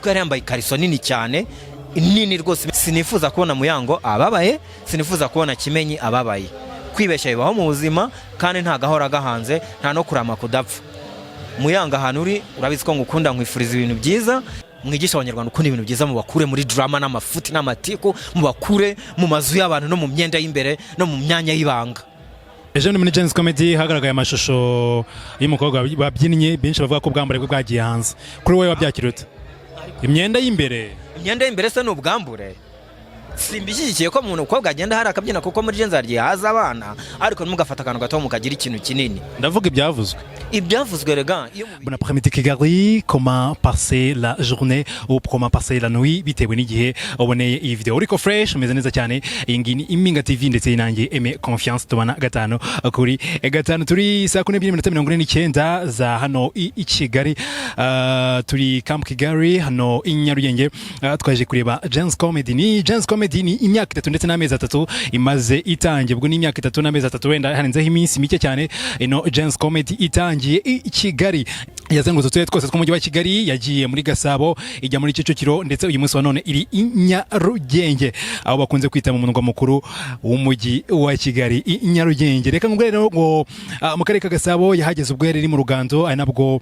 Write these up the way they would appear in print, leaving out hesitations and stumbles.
Ariko yari yambaye ikariso nini cyane, nini rwose. Sinifuza kubona Muyango ababaye, sinifuza kubona Kimenyi ababaye. Kwibeshya bibaho mu buzima, kandi nta gahora gahanze, nta no kurama kudapfa. Muyango, ahantu uri urabizi ko ngukunda, nkwifuriza ibintu byiza. Mwigisha Abanyarwanda ukunda ibintu byiza, mubakure muri drama n'amafuti n'amatiku, mubakure mu mazu y'abantu no mu myenda y'imbere no mu myanya y'ibanga. Ejo ni muri Gen-Z Comedy hagaragaye amashusho y'umukobwa babyinnye, benshi bavuga ko ubwambure bwe bwagiye hanze. Kuri wowe wabyakiriye ute? Imyenda y'imbere. Imyenda y'imbere se ni ubwambure? Simbishyigikiye ko umuntu umukobwa agenda hari akabyina, kuko muri Gen-Z hagiye haza abana, ariko ntimugafate akantu gato mukagira ikintu kinini. Ndavuga ibyavuzwe. Ibyavuzwe rega iyo Bon après-midi Kigali, comment passer la journée ou comment passer la nuit, bitewe n'igihe uboneye iyi video. Uriko fresh, umeze neza cyane. Iyi ngiyi ni Impinga TV ndetse nanjye Aime Confiance, tubana 5 kuri 5. Turi saa 12:49 za hano i Kigali. Turi Camp Kigali hano i Nyarugenge. Twaje kureba Gen-Z Comedy. Ni Gen-Z Comedy, ni imyaka 3 ndetse n'amezi 3 imaze itangiye. Ubwo ni imyaka 3 n'amezi 3, wenda harenzeho iminsi mike cyane ino Gen-Z Comedy itangiye i Kigali. Yazengurutse uturere twose tw'umujyi wa Kigali, yagiye muri Gasabo, ijya muri Kicukiro, ndetse uyu munsi wa none iri i Nyarugenge, aho bakunze kwita mu murwa mukuru w'umujyi wa Kigali, i Nyarugenge. Reka nkubwire rero ngo mu karere ka Gasabo yahageze ubwo yari iri mu Rugando, ari nabwo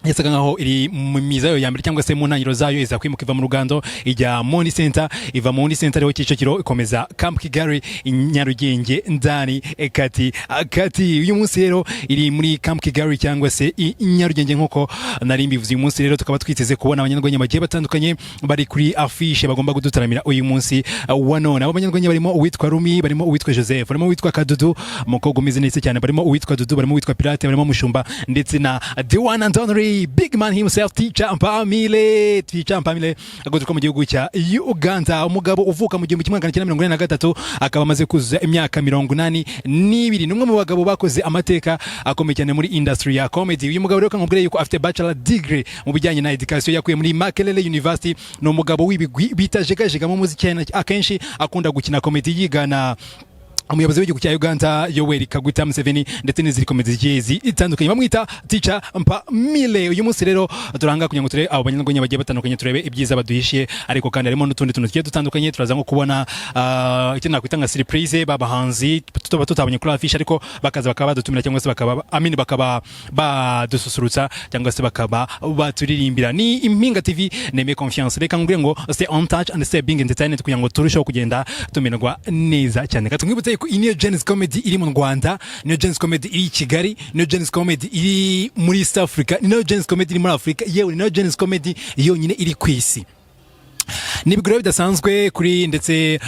yasaga nkaho iri mu miza yayo ya mbere cyangwa se mu ntangiriro zayo. Iza kwimuka iva mu Rugando ijya Mundi Center, iva mu Mundi Center ariho Kicukiro, ikomeza Camp Kigali i Nyarugenge ndani kati kati. Uyu munsi rero iri muri Camp Kigali cyangwa se i Nyarugenge nkuko nari mbivuze. Uyu munsi rero tukaba twiteze kubona abanyarwenya bagiye batandukanye bari kuri affiche bagomba kudutaramira uyu munsi wa none. Abo banyarwenya barimo uwitwa Rumi, barimo uwitwa Joseph, barimo uwitwa Kadudu, umukobwa umeze neza cyane, barimo uwitwa Dudu, barimo uwitwa Pirate, barimo Mushumba ndetse na the one and only big man himself, Teacher Mpamile. Teacher Mpamile agoturuka mu gihugu cya Uganda, umugabo uvuka mu 1983, akaba amaze kuzuza imyaka 82. Ni umwe mu bagabo bakoze amateka akomeye cyane muri industry ya comedy. Uyu mugabo rero kankubwire yuko afite bachelor degree mu bijyanye na education yakuye muri Makerere University. Ni umugabo w'ibigwi bitajegajega mu muziki, akenshi akunda gukina comedy yigana umuyobozi w'igihugu cya Uganda Yoweri Kaguta Museveni ndetse n'izindi comedy zigiye zitandukanye. Bamwita Teacher Mpamile. Uyu munsi rero turanga kugira ngo turebe abo banyarwenya bagiye batandukanye, turebe ibyiza baduhishiye, ariko kandi harimo n'utundi tuntu tugiye dutandukanye. Turaza nko kubona icyo nakwita nka surprise, babahanzi tuba tutabonye kuri affiche, ariko bakaza bakaba badutumira cyangwa se bakaba amini bakaba badususurutsa cyangwa se bakaba baturirimbira. Ni Impinga TV, Neme Confiance. Reka nkubwire ngo stay on touch and stay being entertained kugira ngo turusheho kugenda tumererwa neza cyane. Reka tumwibutse ko iyi niyo Gen-Z Comedy iri mu Rwanda, niyo Gen-Z Comedy iri i Kigali, niyo Gen-Z Comedy iri muri East Africa, niyo Gen-Z Comedy iri muri Africa, yewe niyo Gen-Z Comedy yonyine iri ku isi. Ni ibigoro bidasanzwe kuri ndetse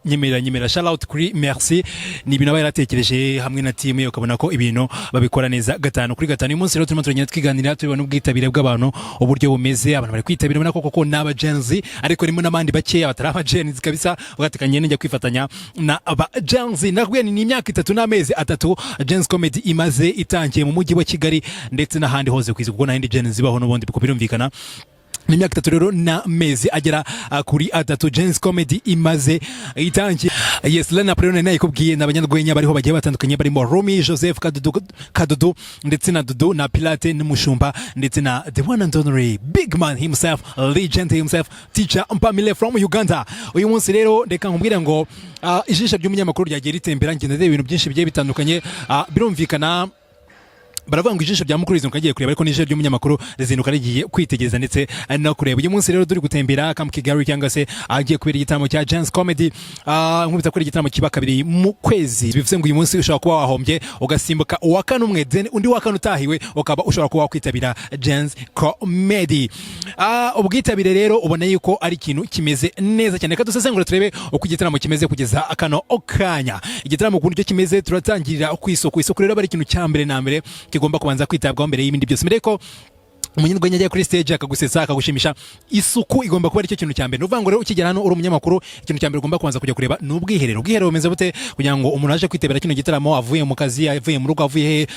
nyemera shout out kuri Merci. Ni ibintu aba yaratekereje hamwe na team ye, ukabona ko ibintu babikora neza 5 kuri 5. Uyu munsi rero turimo turagenda twiganira, tubibona ubwitabire bw'abantu uburyo bumeze. Abantu bari kwitabira, ubona ko koko ni aba Gen Z, ariko harimo n'abandi bakeya batari aba Gen Z kabisa, ugatekanye njya kwifatanya na aba Gen Z. Nakubwiye ni imyaka 3 n'amezi 3 Gen-Z Comedy imaze itangiye mu mujyi wa Kigali ndetse n'ahandi hose ku isi, kuko n'ahandi Gen Z ibaho n'ubundi kuko birumvikana. Ni imyaka 3 rero n'amezi agera kuri 3 Gen-Z Comedy imaze itangiye. Yes, line up rero nari nayikubwiye, ni abanyarwenya bariho bagiye batandukanye, barimo Rumi, Joseph, Kadudu, Kadudu ndetse na Dudu na Pilate n'Umushumba ndetse na the one and only big man himself, legend himself, Teacher Mpamile from Uganda. Uyu munsi rero reka nkubwire ngo ijisho ry'umunyamakuru ryagiye ritembera, ngenda ndeba ibintu byinshi bigiye bitandukanye. Birumvikana baravuga ngo ijisho rya mukuru rizinduka rigiye kureba, ariko n'ijisho ry'umunyamakuru rizinduka rigiye kwitegereza ndetse no kureba. Uyu munsi rero turi gutembera Camp Kigali cyangwa se ahagiye kubera igitaramo cya Gen-Z Comedy. Nkubita ko igitaramo kiba kabiri mu kwezi, bivuze ngo uyu munsi ushobora kuba wahombye ugasimbuka uwa kane umwe, then undi wa kane utahiwe ukaba ushobora kuba wakwitabira Gen-Z Comedy. Ubwitabire rero ubona yuko ari ikintu kimeze neza cyane. Reka dusesengure turebe uko igitaramo kimeze kugeza kano kanya. Igitaramo ukuntu cyo kimeze, turatangirira ku isuku. Isuku rero aba ari ikintu cya mbere na mbere kigomba kubanza kwitabwaho mbere y'ibindi byose. Mbere ko umunyarwenya ajya kuri stage akagusetsa, akagushimisha, isuku igomba kuba aricyo kintu cya mbere. Ni ukuvuga ngo rero ukigera hano uri umunyamakuru, ikintu cya mbere ugomba kubanza kujya kureba ni ubwiherero. Ubwiherero bumeze bute, kugira ngo umuntu aje kwitabira kino gitaramo avuye mu kazi, avuye mu rugo, avuye he,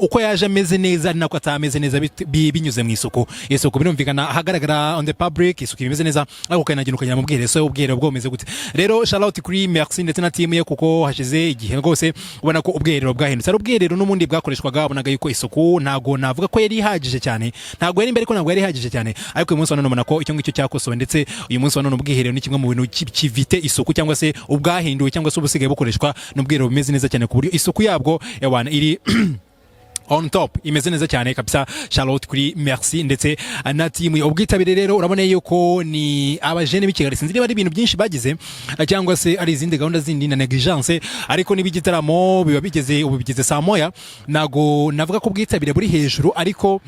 uko yaje ameze neza ari nako atameze neza binyuze mu isuku. Isuku birumvikana ahagaragara on the public, isuku imeze neza, ariko ukanagenda ukagera mu bwiherero, so ubwiherero bwo bumeze gute? Rero shout out kuri Merci ndetse na team ye, kuko hashize igihe rwose ubona ko ubwiherero bwahindutse. Ari ubwiherero n'ubundi bwakoreshwaga, wabonaga yuko isuku ntago navuga ko yari ihagije cyane. cyane. Ntabwo yari imbere, ariko ntabwo yari ihagije cyane. Ariko uyu munsi wa none ubona ko icyo ngicyo cyakosowe, ndetse uyu munsi wa none ubwiherero ni kimwe mu bintu kifite isuku, cyangwa se ubwahinduwe, cyangwa se ubusigaye bukoreshwa n'ubwiherero bumeze neza cyane, ku buryo isuku yabwo, yawana, iri on top, imeze neza cyane kabisa. Charlotte kuri Merci ndetse na team ye. Ubwitabire rero urabona yuko ni abajene b'i Kigali. Sinzi niba ari ibintu byinshi bagize cyangwa se ari izindi gahunda zindi na negligence, ariko niba igitaramo biba bigeze ubu, bigeze saa 1, ntago navuga ko ubwitabire buri hejuru, ariko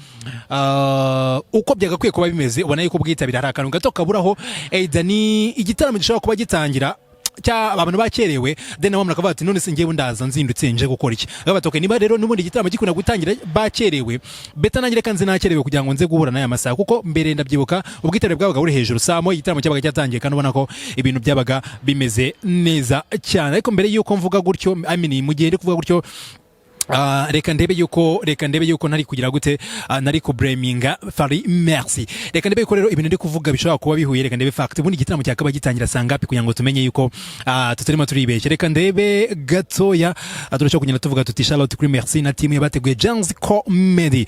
uko byagakwiye kuba bimeze, ubona yuko ubwitabire hari akantu gato kaburaho. Either ni igitaramo gishobora kuba gitangira cya abantu bakerewe, then nabo bakavuga ati: "None se ngewe ndaza nzindutse nje gukora iki?" Bakavuga bati: "Okay, niba rero n'ubundi igitaramo gikunda gutangira bakerewe, better nanjye reka nze nakerewe kugira ngo nze guhura n'aya masaha." Kuko mbere ndabyibuka ubwitabire bwabaga buri hejuru, saa 1 igitaramo cyabaga cyatangiye, kandi ubona ko ibintu byabaga bimeze neza cyane. Ariko mbere y'uko mvuga gutyo, I mean, mu gihe ndi kuvuga gutyo, reka ndebe yuko ntari kugira gute, nari kublaminga Fally Merci. Reka ndebe yuko rero ibintu ndi kuvuga bishobora kuba bihuye. Reka ndebe fact, ubundi igitaramo cyakaba gitangira saa ngapi, kugira ngo tumenye yuko tutarimo turibeshya. Reka ndebe gatoya. Turashobora kugenda tuvuga tuti Charlotte kuri Merci na team yabateguye Gen-Z Comedy.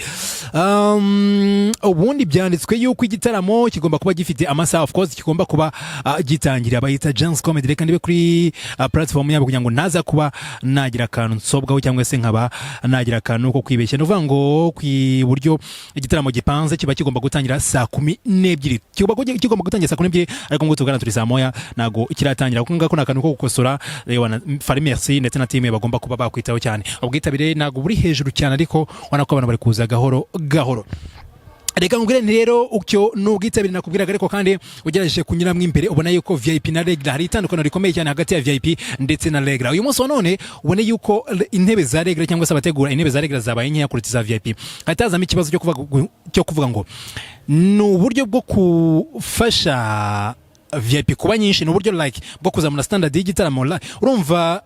Ubundi byanditswe yuko igitaramo kigomba kuba gifite amasaha, of course, kigomba kuba gitangira. Bayita Gen-Z Comedy. Reka ndebe kuri platform yabo kugira ngo naza kuba nagira akantu nsobwaho, cyangwa se nkaba nagira akantu ko kwibeshya. Ni ukuvuga ngo ku buryo igitaramo gipanze, kiba kigomba gutangira saa 12, kigomba gutangira saa 12, ariko ngo tugana turi saa 1, ntago kiratangira. Kuko ngako ni akantu ko gukosora. Reba, Fally Merci ndetse na team bagomba kuba bakwitaho cyane. Ubwitabire ntabwo buri hejuru cyane, ariko ubona ko abantu bari kuza gahoro gahoro. Reka nkubwire nti rero ucyo ni ubwitabire nakubwiraga, ariko kandi ugerageje kunyuramo imbere ubona yuko VIP na regular hari itandukaniro rikomeye cyane hagati ya VIP ndetse na regular. Uyu munsi wa none ubone yuko intebe za regular, cyangwa se abategura intebe za regular, zabaye nkeya kuruta iza VIP. Hahita hazamo ikibazo cyo kuvuga ngo ni uburyo bwo gufasha VIP kuba nyinshi, ni uburyo like bwo kuzamura standard y'igitaramo. Urumva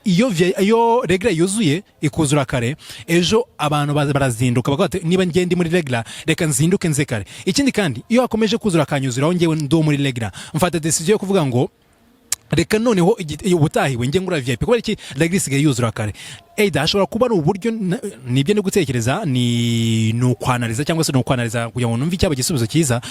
iyo regular yuzuye, ikuzura kare, ejo abantu barazinduka bakavuga bati: "Niba ngende muri regular, reka nzinduke nze kare." Ikindi kandi, iyo hakomeje kuzura akanyuzuraho, ngewe ndo muri regular mfata decision yo kuvuga ngo reka noneho ubutahiwe njye ngura VIP. Kubera iki regular isigaye yuzura kare? Either hashobora kuba ari uburyo nibyo ndi gutekereza, ni ukwanariza, cyangwa se ni ukwanariza kugira ngo numve icyaba igisubizo cyiza,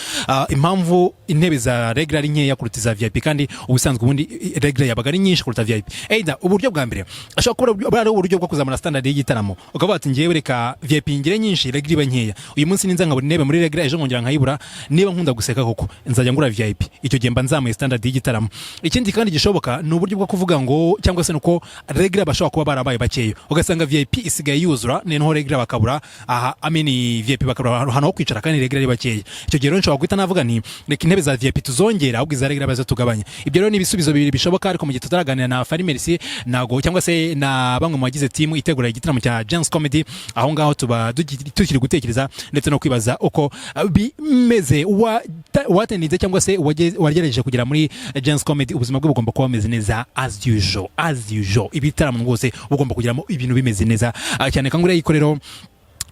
impamvu intebe za regular ari nkeya kuruta iza VIP, kandi ubusanzwe ubundi regular yabaga ari nyinshi kuruta VIP. Either uburyo bwa mbere ashobora kuba ari uburyo bwo kuzamura standard y'igitaramo, ukavuga ati: "Ngewe reka VIP ngire nyinshi, regular ibe nkeya. Uyu munsi ninza nkabura intebe muri regular, ejo nkongera nkayibura, niba nkunda guseka koko nzajya ngura VIP." Icyo gihe mba nzamuye standard y'igitaramo. Ikindi kandi gishoboka ni uburyo bwo kuvuga ngo, cyangwa se nuko regular bashobora kuba barabaye bakeya, ugasanga VIP isigaye yuzura, noneho regular bakabura aha, I mean, VIP bakabura ahantu ho kwicara kandi regular ari bakeya. Icyo gihe rero nshobora guhita navuga nti reka intebe za VIP tuzongera, ahubwo iza regular bazo tugabanya. Ibyo rero ni ibisubizo bibiri bishoboka, ariko mu gihe tutaraganira na Fally Merci ntago, cyangwa se na bamwe mu bagize team itegura igitaramo cya Gen-Z Comedy, aho ngaho tuba tukiri gutekereza ndetse no kwibaza uko bimeze. Watendinze cyangwa se wagerageje kugera muri Gen-Z Comedy, ubuzima bwe bugomba kuba bumeze neza as usual, as usual. Ibitaramo rwose ugomba kugeramo ibintu bimeze neza cyane. Kanguriya yikorero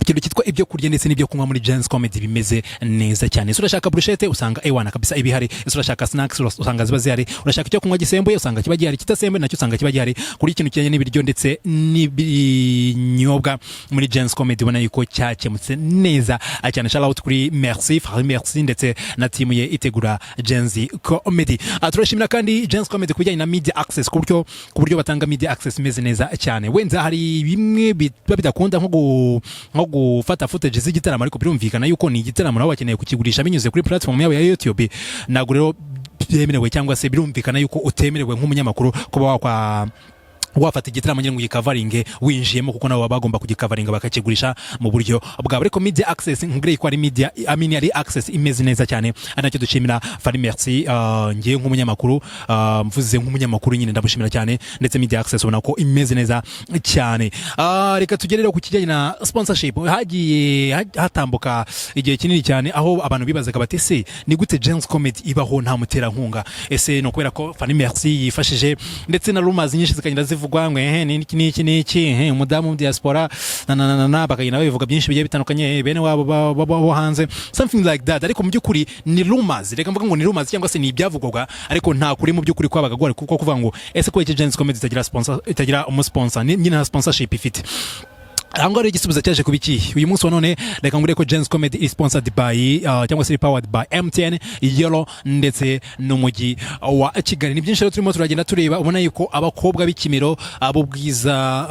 ikintu cyitwa ibyo kurya ndetse n'ibyo kunywa muri Gen-Z Comedy bimeze neza cyane. Ese urashaka brochette? Usanga ewana kabisa ibihari. Ese urashaka snacks? Usanga ziba zihari. Urashaka icyo kunywa gisembuye? Usanga kiba gihari. Kidasembuye nacyo usanga kiba gihari. Kuri ikintu kijyanye n'ibiryo ndetse n'ibinyobwa muri Gen-Z Comedy, ubona yuko cyakemutse neza cyane. Shout out kuri Merci, Fally Merci ndetse na team ye itegura Gen-Z Comedy. Turashimira kandi Gen-Z Comedy ku bijyanye na media access, ku buryo batanga media access imeze neza cyane. Wenda hari bimwe biba bidakunda, nko gufata footage z'igitaramo, ariko birumvikana yuko ni igitaramo nabo bakeneye kukigurisha binyuze kuri platform yabo ya YouTube. Ntabwo rero byemerewe, cyangwa se birumvikana yuko utemerewe nk'umunyamakuru kuba wafata igitaramo nyine ngo ugikavaringe winjiyemo, kuko nabo baba bagomba kugikavaringa bakakigurisha mu buryo bwabo. Ariko media access nkubwire ko ari media, I mean, ari access imeze neza cyane, ari nacyo dushimira Fally Merci. Ngiye nk'umunyamakuru, mvuze nk'umunyamakuru nyine, ndamushimira cyane, ndetse media access ubona ko imeze neza cyane. Reka tugere rero ku kijyanye na sponsorship. Hagiye hatambuka igihe kinini cyane aho abantu bibazaga bati: "Ese ni gute Gen-Z Comedy ibaho nta muterankunga? Ese ni ukubera ko Fally Merci yifashije?" Ndetse na rumors nyinshi zikagenda zivugwa ngo ehe, ni iki n'iki n'iki, ehe, umudamu mu diaspora na na na na na, bakagenda babivuga byinshi bigiye bitandukanye, bene wabo bo hanze, something like that. Ariko mu by'ukuri ni rumors, reka mvuga ngo ni rumors, cyangwa se ni ibyavugwaga, ariko nta kuri mu by'ukuri kwabaga guhari, kuko kuvuga ngo ese ko iki Gen-Z Comedy itagira sponsor, itagira umusponsor, nyine nta sponsorship ifite. Aho ngaho rero igisubizo cyaje kuba ikihe? Uyu munsi wa none reka ngure ko Gen-Z Comedy is sponsored by cyangwa se powered by MTN, Yolo ndetse n'umujyi wa Kigali. Ni byinshi rero turimo turagenda tureba, ubona yuko abakobwa b'ikimero, ab'ubwiza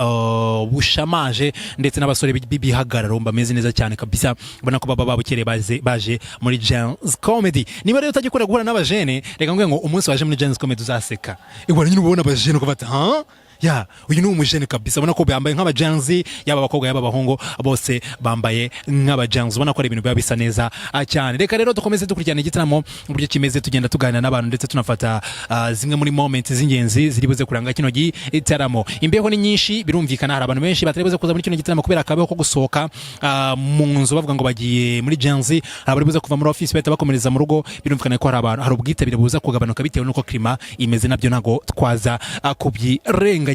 bushamaje ndetse n'abasore b'ibihagararo bameze neza cyane kabisa, ubona ko baba babukereye baje muri Gen-Z Comedy. Niba rero utajya ukunda guhura n'abajene, reka nguhe ngo umunsi waje muri Gen-Z Comedy uzaseka. Ibona nyine ubona abajene ukabata ha ya uyu ni umujene kabisa, ubona ko bambaye nk'abagenzi, yaba abakobwa yaba abahungu, bose bambaye nk'abagenzi, ubona ko ari ibintu biba bisa neza cyane. Reka rero dukomeze dukurikirana igitaramo uburyo kimeze, tugenda tuganira n'abantu ndetse tunafata zimwe muri moments z'ingenzi ziri buze kuranga kino gitaramo. Imbeho ni nyinshi, birumvikana hari abantu benshi batari buze kuza muri kino gitaramo kubera akabeho ko gusohoka mu nzu bavuga ngo bagiye muri Gen-Z. Hari abari buze kuva muri office bahita bakomereza mu rugo. Birumvikana ko hari abantu, hari ubwitabire buza kugabanuka bitewe n'uko climat imeze, nabyo ntago twaza kubyirengagiza.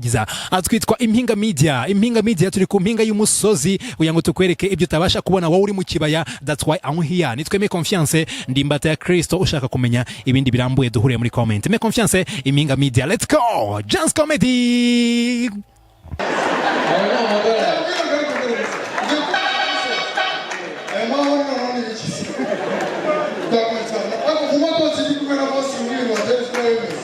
Twitwa Impinga Media. Impinga Media, turi ku mpinga y'umusozi kugira ngo tukwereke ibyo utabasha kubona wowe uri mu kibaya. That's why I'm here. Nitwe Aime Confiance, ndi imbata ya Kristo. Ushaka kumenya ibindi birambuye, duhuriye muri comment. Aime Confiance, Impinga Media, let's go, Gen-Z Comedy. Ayo ni amadolari. Aya mahoro noneho ni ibiki se? Twakurikirana ariko mu makosi ndi kumwe na bosi muri ibintu batari kuba bimeze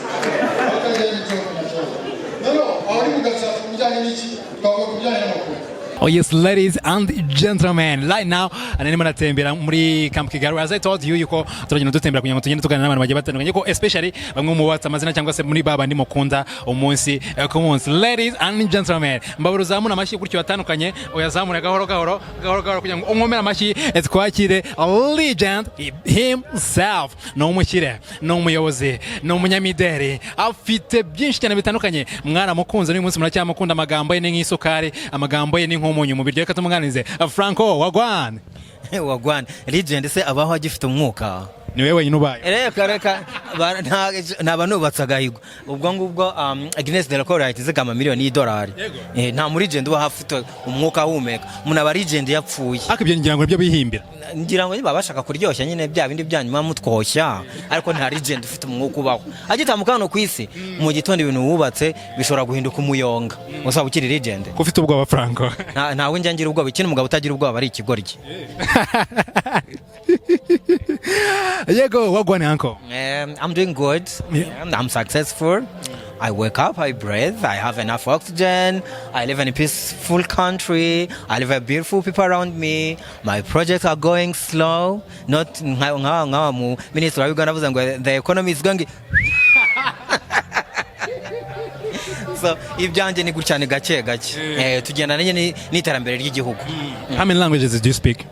batangiye gucoka na cyane. Noneho aho ni mu Gatsata ku bijyanye n'iki twavuga ku bijyanye n'amakuru. Oh yes, ladies and gentlemen, right now narimo natembera muri Camp Kigali. As I told you yuko turagenda dutembera kugira ngo tugende tuganira n'abantu bagiye batandukanye, ko especially bamwe mu bubatse amazina cyangwa se muri ba bandi mukunda umunsi ku munsi. Ladies and gentlemen, mbabura uzamura amashyi gutyo batandukanye, uyazamure gahoro gahoro gahoro gahoro kugira ngo unkomere amashyi, twakire legend himself. Ni umukire, ni umuyobozi, ni umunyamideli, afite byinshi cyane bitandukanye. Mwaramukunze, n'uyu munsi muracyamukunda. Amagambo ye ni nk'isukari, amagambo ye ni nk'umunyu mu biryo. Reka tumuganirize. Franco, wagwan? Wagwan. Legend se abaho agifite umwuka? Ni wowe wenyine ubaye. Reka reka, naba nubatse agahigo. Ubwo ngubwo Guinness de Record yahita izigama miliyoni y'idolari. Nta muri legend uba afite umwuka ahumeka. Umuntu aba legend yapfuye. Ariko ibyo ngira ngo nibyo bihimbira. Ngira ngo niba bashaka kuryoshya nyine bya bindi byanyuma mutwoshya, ariko nta legend ufite umwuka ubaho agitambuka hano ku isi. Mu gitondo ibintu wubatse bishobora guhinduka umuyonga, usaba ukiri legend? Ko ufite ubwoba, Franco? Ntawe njya ngira ubwoba. Ikindi, umugabo utagira ubwoba ari ikigoryi. Yego, wagwan, uncle? I'm doing good. I'm successful. I wake up, I breathe, I have enough oxygen. I live in a peaceful country. I live with beautiful people around me. My projects are going slow. Not nka mu minister wa Uganda avuze ngo the economy is going. So ibyanjye ni gutya, ni gake gake. Tugendana nyine n'iterambere ry'igihugu. How many languages do you speak?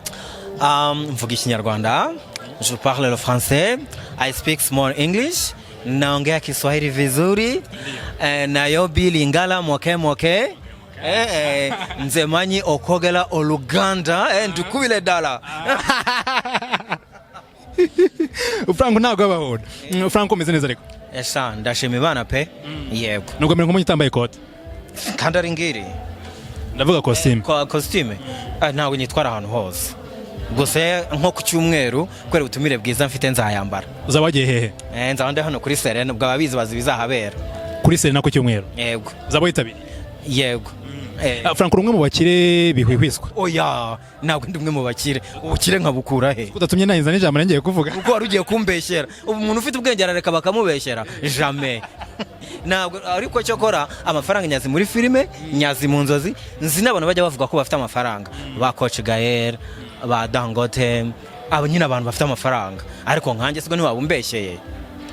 Mvuga Ikinyarwanda, je parle le français, I speak small English, naongea Kiswahili vizuri, Nairobi, Lingala, moke moke, nzemanyi okwogera Oluganda, ndukubile dala. Franco ntabwo abaho. Franco, umeze neza ariko? Esa ndashima Imana pe, yego. Nubwo mbere nk'umuntu utambaye ikote. Kandi ari ngiri. Ndavuga costume. Costume. Ntabwo nyitwara ahantu hose, gusa nko ku cyumweru kubera ubutumire bwiza mfite nzayambara. Uzaba wagiye hehe? Nzaba ndi hano kuri Serena, ubwo ababizi bazi ibizahabera. Kuri Serena ku cyumweru? Yego. Uzaba witabiriye? Yego. Franco, uri umwe mu bakire bihwihwiswa. Oya, ntabwo ndi umwe mu bakire. Ubukire nkabukura he? Udatumye nahinza n'ijambo ngiye kuvuga. Kuko wari ugiye kumbeshyera. Ubu umuntu ufite ubwenge arareka bakamubeshyera? Jamais, ntabwo. Ariko cyokora amafaranga nyazi muri filime, nyazi mu nzozi, nzi n'abantu bajya bavuga ko bafite amafaranga, ba Coach Gael, ba Dangote, abo nyine abantu bafite amafaranga. Ariko nkanjye sibwo ntiwaba umbeshyeye.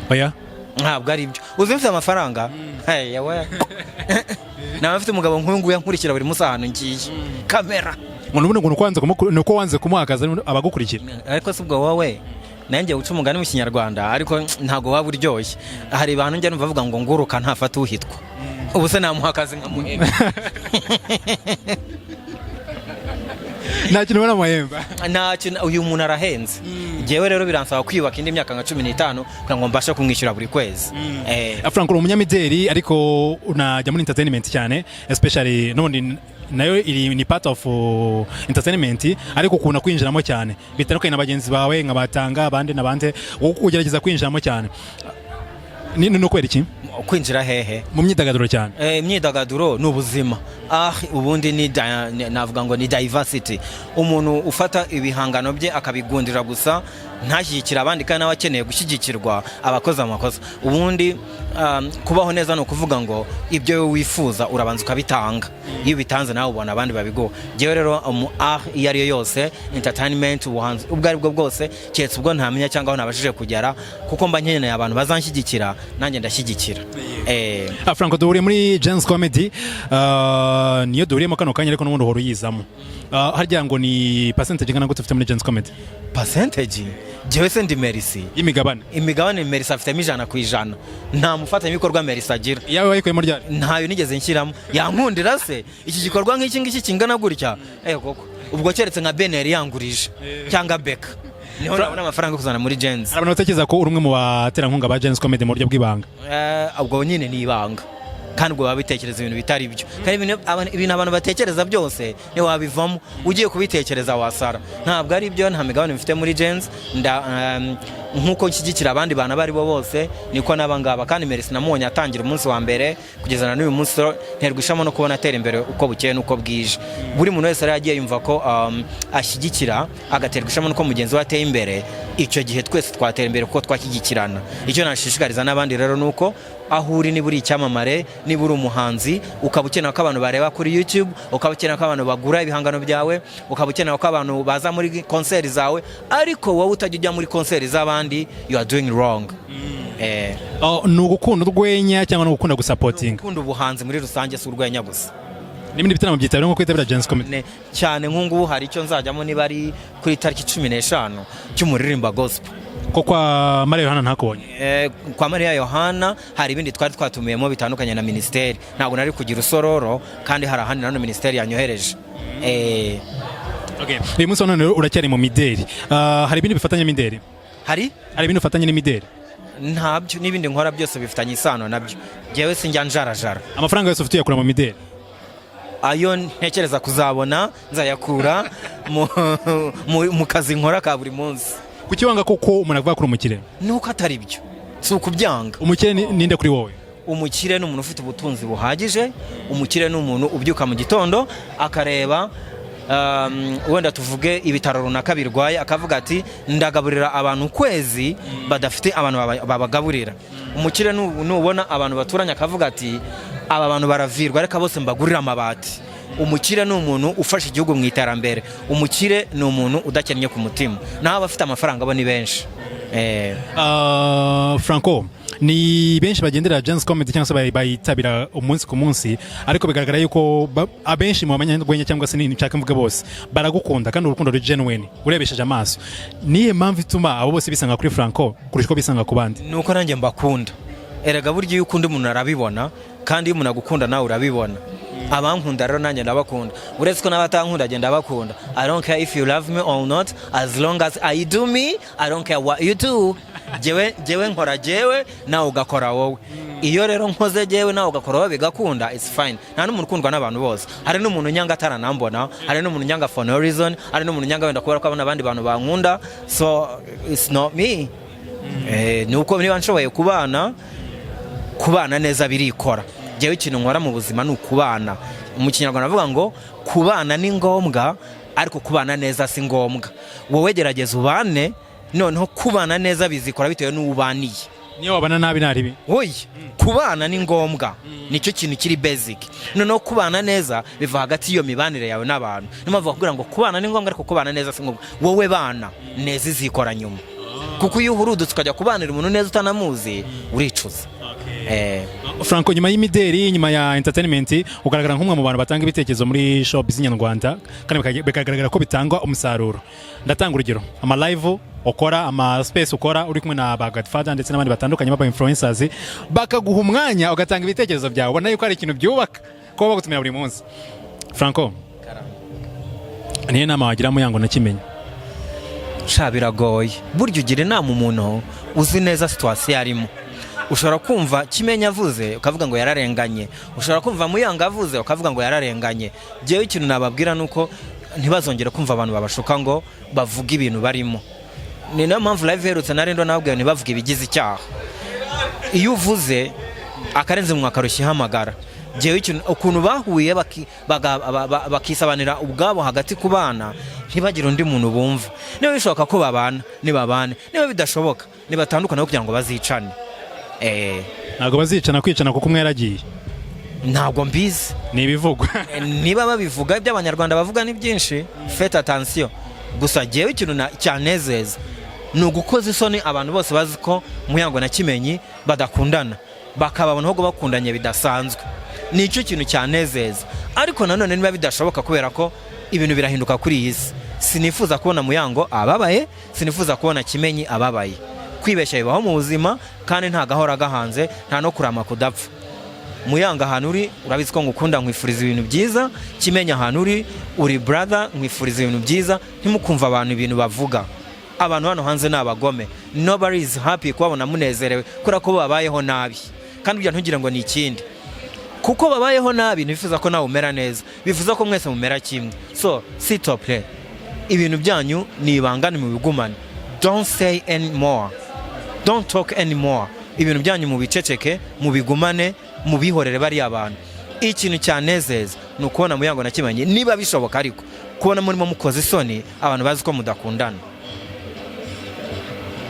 Oya. Ntabwo ari byo. Uzi mfite amafaranga? Hey, yawe naba mfite umugabo nk'uyu nguyu ankurikira buri munsi ahantu ngiye, kamera. Ngo nubundi ngo nuko wanze kumuhagaza abagukurikira. Ariko si ubwo wowe nanjye uca umugani mu Kinyarwanda, ariko ntabwo waba uryoshye. Hari abantu njya numva bavuga ngo nguruka ntafata uhitwa. Ubu se namuha akazi nkamuhemba? Nta kintu ubona muhemba? Nta kintu. Uyu muntu arahenze. Njyewe rero biransaba kwiyubaka indi myaka nka 15 kugira ngo mbashe kumwishyura buri kwezi. Franco, uri umunyamideli ariko unajya muri entertainment cyane, especially n'ubundi nayo iri ni part of entertainment, ariko ukunda kwinjiramo cyane bitandukanye na bagenzi bawe nka batanga abandi n'abandi, wowe ugerageza kwinjiramo cyane. Ni ukubera iki? Kwinjira hehe? Mu myidagaduro cyane. Imyidagaduro ni ubuzima. Ubundi navuga ngo ni diversity. Umuntu ufata ibihangano bye akabigundira gusa, ntashyigikire abandi kandi nawe akeneye gushyigikirwa, aba akoze amakosa. Ubundi kubaho neza ni ukuvuga ngo ibyo wowe wifuza urabanza ukabitanga. Iyo ubitanze, nawe ubona abandi babiguha. Njyewe rero mu art iyo ari yo yose, entertainment, ubuhanzi ubwo ari bwo bwose, keretse ubwo ntamenya cyangwa aho nabashije kugera, kuko mba nkeneye abantu bazanshyigikira, nanjye ndashyigikira. Franco, duhuriye muri Gen-Z Comedy, niyo duhuriyemo kano kanya, ariko n'ubundi uhora uyizamo. Harya ngo ni percentage ingana gute ufite muri Gen-Z Comedy? Percentage? Njyewe se ndi Merci? Y'imigabane. Imigabane, Merci afitemo 100%. Nta mufatanyabikorwa Merci agira. Iyawe wayikuyemo ryari? Ntayo nigeze nshyiramo. Yankundira se iki gikorwa nk'iki ngiki kingana gutya? Koko ubwo keretse nka BNR yangurije cyangwa BK, niho nabona amafaranga yo kuzana muri Gen-Z. Hari abantu batekereza ko uri umwe mu baterankunga ba Gen-Z Comedy mu buryo bw'ibanga. Ubwo nyine ni ibanga, kandi ubwo baba bitekereza ibintu bitari byo. Kandi ibintu abantu batekereza byose ntiwabivamo. Ugiye kubitekereza wasara. Ntabwo ari byo, nta migabane mfite muri Gen-Z. Nk'uko nshyigikira abandi bantu abo ari bo bose, niko n'aba ngaba. Kandi Merci namubonye atangira umunsi wa mbere kugeza na n'uyu munsi. Nterwa ishema no kubona atera imbere uko bukeye n'uko bwije. Buri muntu wese rero yagiye yumva ko ashyigikira, agaterwa ishema n'uko mugenzi we ateye imbere. Icyo gihe twese twatera imbere kuko twashyigikirana. Icyo nashishikariza n'abandi rero ni uko aho uri, niba uri icyamamare, niba uri umuhanzi, ukaba ukeneye ko abantu bareba kuri YouTube, ukaba ukeneye ko abantu bagura ibihangano byawe, ukaba ukeneye ko abantu baza muri konseri zawe, ariko wowe utajya ujya muri konseri z'abandi, you are doing wrong. Oh, ni ugukunda urwenya cyangwa ni ugukunda gusupportinga? Gukunda ubuhanzi muri rusange, si urwenya gusa. N'ibindi bitaramo byitabira nko kwitabira Gen-Z Comedy? Cyane. Nk'ubu hari icyo nzajyamo, niba ari kuri tariki 15, cy'umuririmba gospel. Ko kwa Mariya Yohana ntakubonye? Kwa Mariya Yohana hari ibindi twari twatumiyemo bitandukanye na minisiteri. Ntabwo nari kugira usororo kandi hari ahandi nanone minisiteri yanyohereje. Okay. Uyu munsi wa none rero uracyari mu mideli. Hari ibindi bifatanya n'imideli? Hari? Hari ibindi ufatanya n'imideli? Ntabyo. N'ibindi nkora byose bifitanye isano nabyo. Njyewe sinjya njarajara. Amafaranga yose ufite uyakura mu mideli? Ayo ntekereza kuzabona nzayakura mu kazi nkora ka buri munsi. Kuki wanga koko umuntu avuga ko uri umukire? Nuko atari byo, si ukubyanga. Umukire ninde kuri wowe? Umukire ni umuntu ufite ubutunzi buhagije. Umukire ni umuntu ubyuka mu gitondo akareba, wenda tuvuge ibitaro runaka birwaye, akavuga ati: "Ndagaburira abantu ukwezi badafite abantu babagaburira." Umukire nubona abantu baturanye akavuga ati: "Aba bantu baravirwa, reka bose mbagurire amabati." Umukire ni umuntu ufasha igihugu mu iterambere. Umukire ni umuntu udakennye ku mutima. Naho abafite amafaranga bo ni benshi. Franco, ni benshi bagendera Gen-Z Comedy cyangwa se bayitabira umunsi ku munsi, ariko bigaragara yuko abenshi mu banyarwenya, cyangwa se nshaka mvuge bose, baragukunda kandi urukundo ruri genuine urebesheje amaso. Niye mpamvu ituma abo bose bisanga kuri Franco kurusha uko bisanga ku bandi? Ni uko nanjye mbakunda. Erega burya iyo ukunda umuntu arabibona, kandi iyo umuntu agukunda nawe urabibona. Abankunda rero nanjye ndabakunda, uretse ko n'abatankunda agenda abakunda. I don't care if you love me or not, as long as I do me. I don't care what you do. Jewe nkora jewe, nawe ugakora wowe. Iyo rero nkoze jewe, nawe ugakora wowe, bigakunda, it's fine. Nta n'umuntu ukundwa n'abantu bose. Hari n'umuntu unyanga ataranambona, hari n'umuntu unyanga for no reason, hari n'umuntu unyanga wenda kubera ko abona abandi bantu bankunda. So it's not me. Ni uko niba nshoboye kubana neza birikora. Njyewe ikintu nkora mu buzima ni ukubana. Mu Kinyarwanda bavuga ngo kubana ni ngombwa, ariko kubana neza si ngombwa. Wowe gerageza ubane, noneho kubana neza bizikora bitewe n'uwo ubaniye. Niyo wabana nabi nta ribi? Oya, kubana ni ngombwa, nicyo kintu kiri basic. Noneho kubana neza biva hagati y'iyo mibanire yawe n'abantu. Niyo mpamvu bakubwira ngo kubana ni ngombwa, ariko kubana neza si ngombwa. Wowe bana neza, izikora nyuma, kuko iyo uhurudutse ukajya kubanira umuntu neza utanamuzi, uricuza. Franco, nyuma y'imideri, nyuma ya entertainment, ugaragara nk'umwe mu bantu batanga ibitekerezo muri showbiz nyarwanda kandi bikagaragara ko bitanga umusaruro. Ndatanga urugero: ama live ukora, ama space ukora uri kumwe na ba Godfather ndetse n'abandi batandukanye baba influencers, bakaguha umwanya ugatanga ibitekerezo byawe, ubona yuko hari ikintu byubaka kuba bagutumira buri munsi. Franco, niyo nama wagira Muyango na Kimenyi? Sha, biragoye. Burya ugira inama umuntu uzi neza situation arimo. Ushobora kumva Kimenyi avuze ukavuga ngo yararenganye, ushobora kumva Muyango avuze ukavuga ngo yararenganye. Njyewe ikintu nababwira ni uko ntibazongere kumva abantu babashuka ngo bavuge ibintu barimo. Ni nayo mpamvu live iherutse nari ndo nababwira ntibavuge ibigize icyaha. Iyo uvuze Akarenze mu akarushya ihamagara. Jewe ikintu ukuntu bahuye bakisabanira ubwabo hagati ku bana, ntibagire undi muntu bumva. Niba bishoboka ko babana, nibabane. Niba bidashoboka, nibatandukane kugira ngo bazicane. Ntabwo bazicana, kwicana kuko umwe yaragiye. Ntabwo mbizi. Ni ibivugwa. Niba babivuga, ibyo Abanyarwanda bavuga ni byinshi, faites attention. Gusa jyewe ikintu cyanezeza ni ugukoza isoni abantu bose bazi ko Muyango na Kimenyi badakundana, bakababona ahubwo bakundanye bidasanzwe. Nicyo kintu cyanezeza. Ariko nanone niba bidashoboka, kubera ko ibintu birahinduka kuri iyi si, sinifuza kubona Muyango ababaye, sinifuza kubona Kimenyi ababaye. Kwibeshya bibaho mu buzima, kandi nta gahora gahanze, nta no kurama kudapfa. Muyanga, ahantu uri urabizi ko ngukunda, nkwifuriza ibintu byiza. Kimenya, ahantu uri, uri brother, nkwifuriza ibintu byiza. Ntimukumva abantu ibintu bavuga. Abantu hano hanze ni abagome. Nobody is happy kubabona munezerewe, kubera ko babayeho nabi. Kandi burya ntugire ngo ni ikindi, kuko babayeho nabi ntibifuza ko nawe umera neza, bifuza ko mwese mumera kimwe. So s'il te plaît, ibintu byanyu ni ibanga, ni mubigumane. Don't say anymore, don't talk anymore. Ibintu byanyu mubiceceke, mubigumane, mubihorere bariya bantu. Ikintu cyanezeza ni ukubona Muyango na Kimenyi, niba bishoboka, ariko kubona murimo mukoza isoni abantu bazi ko mudakundana.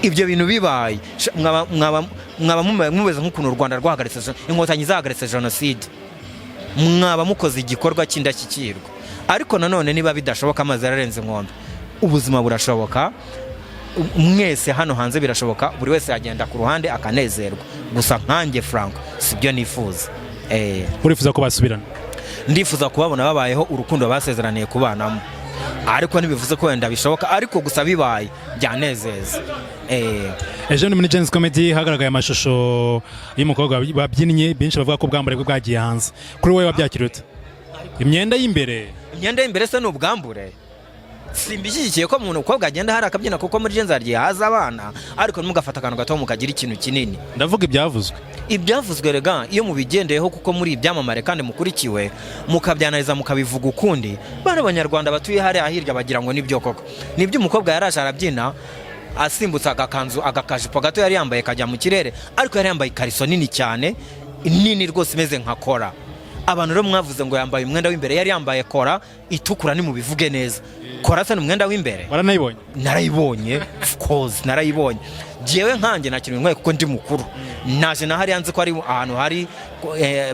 Ibyo bintu bibaye, mwaba mumeze nk'ukuntu u Rwanda rwahagaritse Inkotanyi zahagaritse jenoside. Mwaba mukoze igikorwa cy'indashyikirwa. Ariko nanone niba bidashoboka, amazi yararenze inkombe. Ubuzima burashoboka, mwese hano hanze birashoboka, buri wese yagenda ku ruhande akanezerwa. Gusa nkanjye Franco sibyo nifuza. Urifuza ko basubirana? Ndifuza kubabona babayeho urukundo basezeraniye kubanamo, ariko ntibivuze ko wenda bishoboka. Ariko gusa bibaye byanezeza. Ejo ni muri Gen-Z Comedy hagaragaye amashusho y'umukobwa babyinnye, benshi bavuga ko ubwambure bwe bwagiye hanze. Kuri wowe wabyakiriye ute, imyenda y'imbere? Imyenda y'imbere se ni ubwambure? Simbishyigikiye ko umuntu umukobwa agenda hari akabyina, kuko muri Gen-Z hagiye haza abana, ariko ntimugafate akantu gato mukagira ikintu kinini. Ndavuga ibyavuzwe. Ibyavuzwe rega, iyo mubigendeyeho, kuko muri ibyamamare kandi mukurikiwe, mukabyanariza, mukabivuga ukundi, bano Abanyarwanda batuye hariya hirya bagira ngo nibyo koko. Nibyo, umukobwa yaraje arabyina, asimbutse agakanzu, agakajipo gato yari yambaye kajya mu kirere, ariko yari yambaye ikariso nini cyane, nini rwose, imeze nka kora. Abantu rero mwavuze ngo yambaye umwenda w'imbere, yari yambaye kora itukura. Nimubivuge neza, kora se ni umwenda w'imbere? Waranayibonye? Narayibonye, of course narayibonye. Jewe nkanjye nta kintu bintwaye, kuko ndi mukuru. Naje na hariya nzi ko ari ahantu hari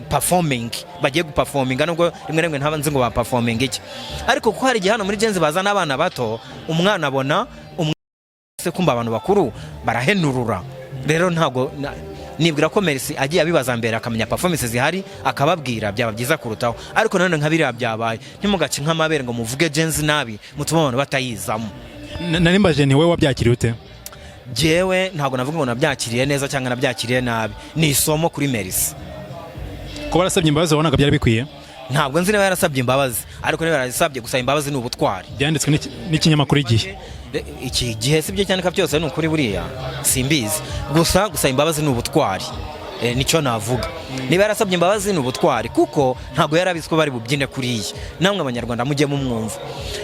performing, bagiye guperforminga, nubwo rimwe na rimwe ntaba nzi ngo ba performing iki. Ariko kuko hari igihe hano muri Gen-Z bazana abana bato, umwana abona se kumva abantu bakuru barahenurura. Rero ntabwo nibwira ko Merci agiye abibaza mbere, akamenya performance zihari, akababwira, byaba byiza kurutaho. Ariko nanone nka biriya byabaye, ntimugace nk'amabere ngo muvuge Gen-Z nabi, mutume abantu batayizamo. Nari mbaje nti wowe wabyakiriye ute? Jewe ntabwo navuga ngo nabyakiriye neza cyangwa nabyakiriye nabi. Ni isomo kuri Merci. Kuba warasabye imbabazi wabonaga byari bikwiye? Ntabwo nzi niba yarasabye imbabazi, ariko niba yarasabye, gusaba imbabazi ni ubutwari. Byanditswe n'ikinyamakuru Igihe. Iki gihe si byo cyandika byose ni ukuri, buriya simbizi. Gusa gusaba imbabazi ni ubutwari. Nicyo navuga. Niba yarasabye imbabazi ni ubutwari, kuko ntabwo yari abizi ko bari bubyine kuriya. Namwe Abanyarwanda mujye mumwumva.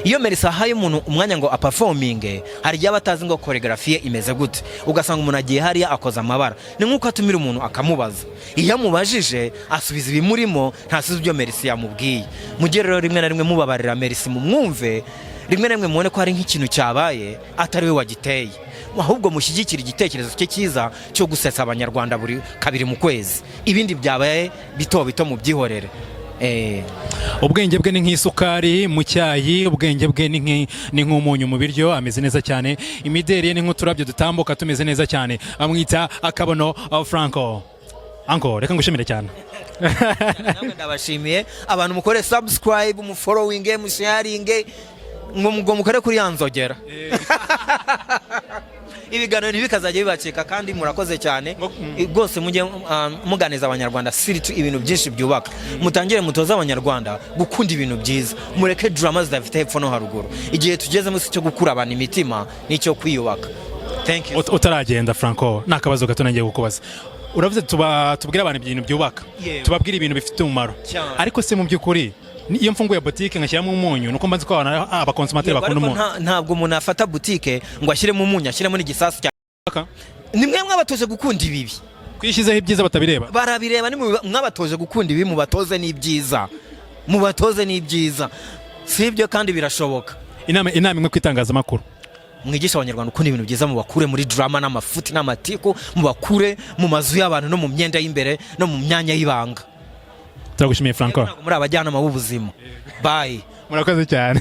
Iyo Melissa ahaye umuntu umwanya ngo aperforminge, hari igihe aba atazi ngo choreography imeze gute, ugasanga umuntu agiye hariya akoza amabara. Ni nk'uko atumira umuntu akamubaza. Iyo amubajije asubiza ibimurimo, ntasubiza ibyo Melissa yamubwiye. Mujye rero rimwe na rimwe mubabarira Melissa, mumwumve. Rimwe na rimwe mubone ko hari nk'ikintu cyabaye atari we wagiteye, ahubwo mushyigikire igitekerezo cye cyiza cyo gusetsa Abanyarwanda buri kabiri mu kwezi. Ibindi byabaye bito bito mubyihorere. Ubwenge bwe ni nk'isukari mu cyayi, ubwenge bwe ni nk'umunyu mu biryo. Ameze neza cyane, imideri ye ni nk'uturabyo dutambuka tumeze neza cyane. Bamwita Akabono Franco. Anko, reka ngushimire cyane. Namwe ndabashimiye. Abantu mukore subscribe, mufollowinge, musharinge, ngo mukore kuri ya nzogera, ibiganiro ntibikazajya bibacika. Kandi murakoze cyane rwose. Mujye muganiza Abanyarwanda siritu ibintu byinshi byubaka. Mutangire mutoze Abanyarwanda gukunda ibintu byiza, mureke drama zidafite hepfo no haruguru. Igihe tugezemo si icyo gukura abantu imitima, ni icyo kwiyubaka. Thank you. Utaragenda Franco, ni akabazo gato nangiye kukubaza. Uravuze tuba tubwire abantu ibintu byubaka, Yewe. tubabwire ibintu bifite umumaro. Cyane. Ariko se mu by'ukuri iyo mfunguye botike ngashyiramo umunyu, nuko mba nzi ko abantu, abakonsomateri Yego, bakunda ariko umunyu? Ntabwo umuntu afata butike ngo ashyiremo umunyu, ashyiremo n'igisasu cya Aka? Ni mwe mwabatoje gukunda ibibi. Kwishyizeho ibyiza batabireba. Barabireba. Ni mwabatoje gukunda ibi, mubatoze n'ibyiza, mubatoze n'ibyiza. Si ibyo kandi birashoboka. Inama imwe ku itangazamakuru. Mwigisha Abanyarwanda ukunda ibintu byiza, mubakure muri drama n'amafuti n'amatiku, mubakure mu mazu y'abantu no mu myenda y'imbere no mu myanya y'ibanga. Turagushimiye, Franco. Ntabwo muri abajyanama b'ubuzima. Bye. Murakoze cyane.